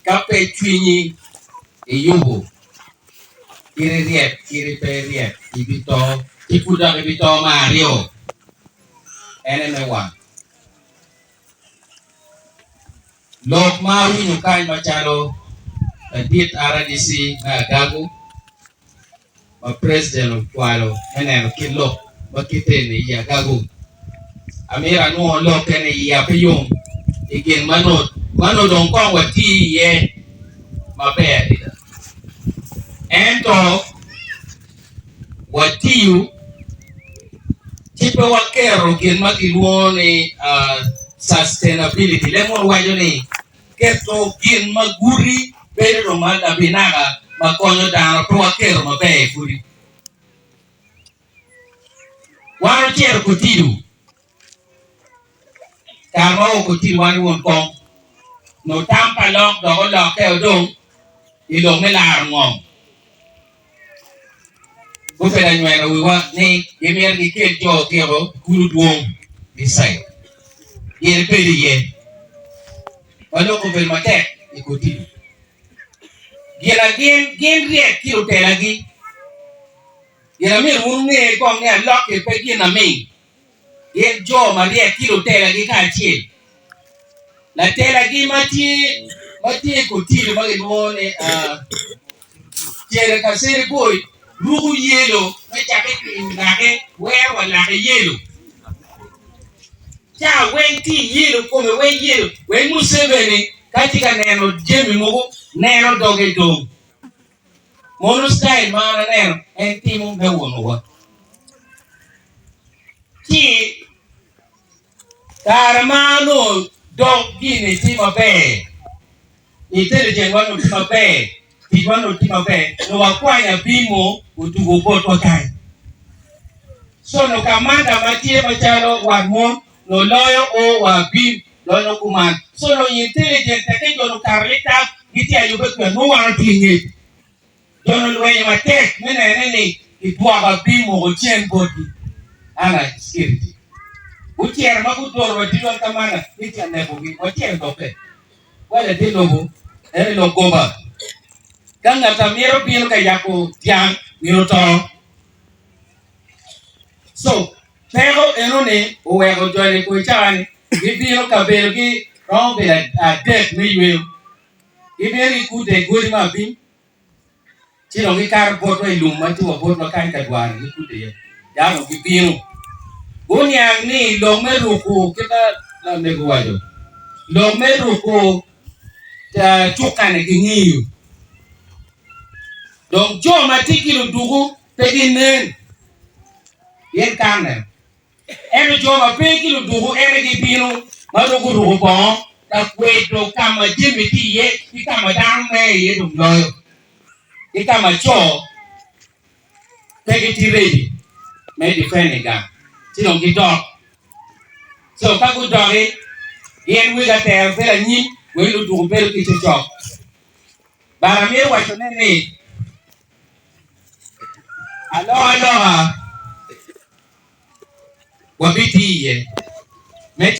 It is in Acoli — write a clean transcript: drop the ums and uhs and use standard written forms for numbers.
Ka pe cwinyi iyubo, kit iryek kit pe iryek, ibito, ci pud dok ibito me aryo, en aye me wang. Lok ma awinyo kany macalo ladit RDC me Agago ma president ocwalo me neno kit lok ma kite ni i Agago, amito anwo lokke ni iya pe yom i gin ma nongo dong kong wati iye maber adada. Ento watiyo ci pe waketo gin ma kilwongo ni sustainability leb munu waco ni keto gin ma guti bedo dong ma labinaka ma konyo dano pe waketo maber i guti. Wan ocito Kotido Kare ma oo Kotido wan ki won kom nongo tam pa lok dok olokke odong i lok me laro ngom. Gubedo anyweno wiwa ni gimito gikel jo okiko i kulu dwong beside gin ibedo iye ma lok obedo matek i Kotido. Gin a gin gin ryek ki lutelagi. Gin a myero wun wunge kong ni alokki pe gin aming. Gin jo maryek ki lutelagi kacel. Latelagi ma tye ma tye i Kotido ma gilwongo ni Cere Kasere Boy ruko yelo me cakke ki i lake wero wa lake yelo. Ca weng tye i yelo kome weng yelo weng Museveni ka tye ka neno jami mogo neno doge dong. Mono style ma an aneno en timo me unowa. Ci kare ma onongo dog gini tye maber, intelligent wa onongo tye maber, ticwa onongo tye maber, onongo wakwanyo abimo otugo botwa kany. So onongo kamanda ma tye macalo wat mon onongo loyo o wa abim donyo kuman. So onongo intelligent tekke jo onongo kato litap gitye ayubbe kwede nongo wan otye i ngec. Jo-nu olwenyo matek me nene ni kidwoko abim-moko cen botgi. Ana security gucito ma guduro wa diwan ka mana ni tye ka nekogi. Wacito dokke. Wa latin lobo en lok goba. Ka ngat a mito bino ka yako dyang myero oto. So peko enoni oweko joni kong icawa-ni gibino kabedogi romo bedo adek me yweyo. Gibino gikute i godi me abim, ci dong gikato botwa i lum ma tye wa botwa kany ka dwaro gikute iye. Dano gibino guniang ni lok me ruko kit ma lamego owaco, lok me ruko cukane kingiyo. Dong jo ma tye ki luduku pe ginen pien kanne. Ento jo ma pe ki luduku en aye gibino ma dong guruko bongo ka kwedo ka ma jami tye iye ki ka ma dano mer iye dong loyo, ki ka ma co pe gitye ready me defending gang ci dong gidok. Co ka gudoki gin wegi atero bedo anyim wek luduku bedo ki cocok. But amito wacone ni alokaloka wabitiyo iye me.